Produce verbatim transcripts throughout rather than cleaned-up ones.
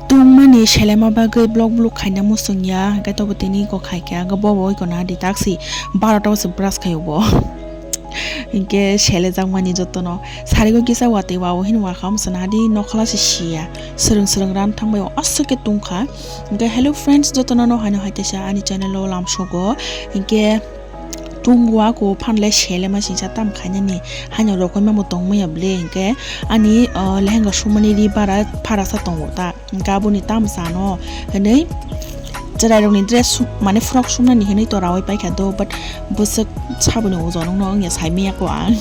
Tungmani selema bagwi blok blok khaina muchung ya, hwnkhe tobo tini kok khaikha, hwnkhe bobo oi kono hadi taksi barota o se brush khaio bo. Hwnkhe selejakmani jotono. Sarigo kisa watwi wao hino wakha, omo sana hadi nokhola se siya. Swrwng swrwng ran thangbai o aswk khe tungkha. Hwnkhe hello friends, jotono no haino hai kaisa ani channel o lamsogo. Hwnkhe tungwa ko phanle selema singsa tam khainani. Haino rokoima bo tongmaya ble hwnkhe ani, o, lehenga sumani ri bara pharasa tongo ta. Hwnkhe aboni tam sano hwnwi chwrairokni dress su-, mane frock sumnani hwnwi toraui paikha do, but bwswk saboni ojon wngno wngya saimanya ko ang.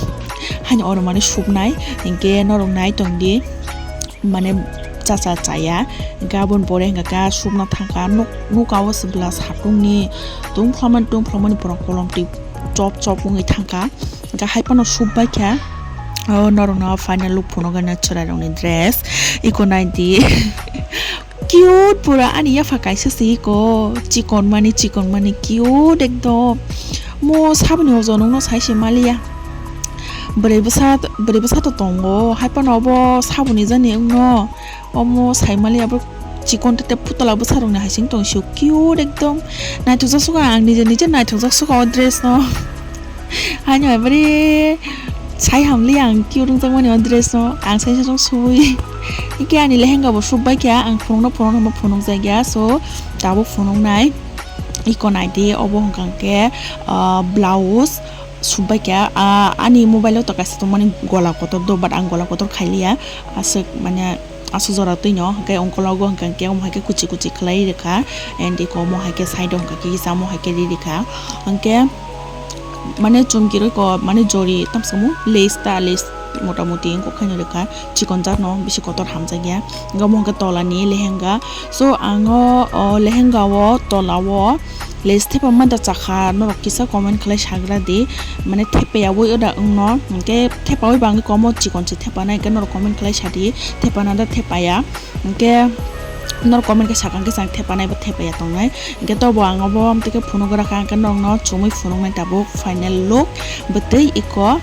Haino oro mane supnai, hwnkhe norok nai tongdi, mane chacha chaya, hwnkhe aboni pore hwnkha khe supna thangkha, nuk-, nuka o se bwla satungni tungphlomani tungphlomani borok kolom twi chop chop wngwi thangkha. Hwnkhe hai phano sup baikha. O norokno final look phunukgana chwrairokni dress. Iko naidi. Cute pura ani yapha kaisa se iko. Chikon mani, chikon mani, cute ekdom. Mo saboni ojon wngno sai se maliya. Bwrwi bwsa, bwrwi bwsa to tongo. Hai phano obo saboni jani wngno. Omo saimali abo chikon tete putla bwsarokni hai sing tong sio, cute ekdom. Naithokjak suka ang nije nije naithokjak suka o dress no. Haino ebari sai hamli ang cute wngjakmani o dress no. Ang sai sajak subui. Hwnkhe ani lehenga bo subbaikha, ang phunukno phunukno phunukjakya. So tabuk phunuknai. Iko naidi, obo hwnkha khe, ah, blouse subbaikha. Ah, ani mobile o to kaisa tongmani gola kotor do, but ang gola kotor khailiya. Aswk mane aswk jora twi no, hwnkhe ungkologo hwnkha khe omo hai khe kuchi kuchi khlai rikha, and iko omo hai khe side o hwnkha khe kisa omo hai khe ri rikha, hwnkhe mane chumkirwi ko mane jori tamsamo lace ta lace motamoti wngkha khaino rikha, chikon jak no bisi kotor hamjakya, hwnkhe omo hwnkhe tola ni lehenga, so ang o, o lehenga o tola o lace thepa manda chakha, norok kisa comment khlai sagra di, mane thepaya wi oda wngno, hwnkhe thepawi bangwi komo chikon se thepanai, hwnkhe norok comment khlai sadi, thepana da thepaya, hwnkhe norok comment khe sakha, hwnkhe chwng thepanai bo thepaya tongnai, hwnkhe tobo ang obo amtwi khe phunukgra kha, hwnkhe norokno chumui phunuknai tabuk final look bwtwi iko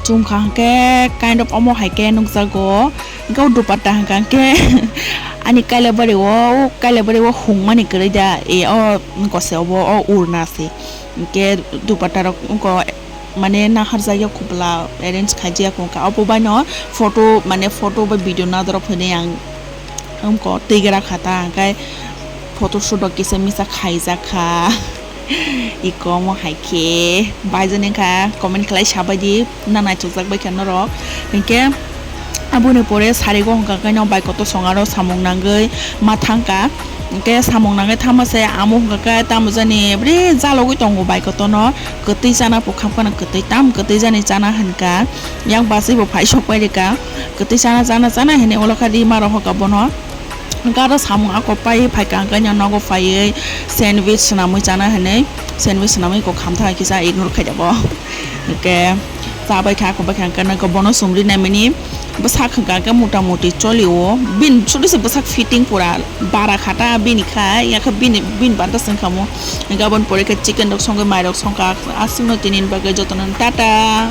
chumkha, hwnkhe kind of omo hai khe nukjago. Hwnkhe o dupatta hwnkha khe ani kailabari o, o kailabari o hungmani kwrwi da, e, o kose obo o urna se. Hwnkhe dupatta rok wngkha mane naharjak ya kubla arrange khaijak wngkha. Obo baino photo mane photo bai video nadorok hwnwi ang wngkha twi gra kha ta, hwnkhe photo shoot rok kisa misa khaijak kha. Iko omo hai khe baijani wngkha comment khlai sabaidi. Na naithokjak bai kha norok. Hinkhe aboni pore sarigo hwnkha khe no bai kotor song aro samung nangwi ma thangkha. Hinkhe samung nangwi thangma se amo hwnkha khe tamo jani bwrwi jalogwi tongo bai kotor no. Kwtwi chana pukha phano kwtwi tam kwtwi jani chana hwnkha. Yang bachwi bo phai sok pai rikha. Kwtwi chana chana chana hinwi ulo kha rima rohor kha bono. Garo samung ako pai phaikha hwnkhe nogo phaiwi sandwich swnamwi chana hinwi sandwich swnamwi kok khamtha kisa ignore khaida bo. Hwnkhe chabai kha, ako bai kha, hwnkhe nokho bono sumri naimani bwsak hwnkha hwnkhe mota moti cholio. Bini sudise bwsak fitting pura bara khata bini kha, yakhe bini, bini banta swngkhamu. Hwnkhe aboni pore khe chicken rok songwi, mai rok songkha, aswkno tini bagwi jotono tata.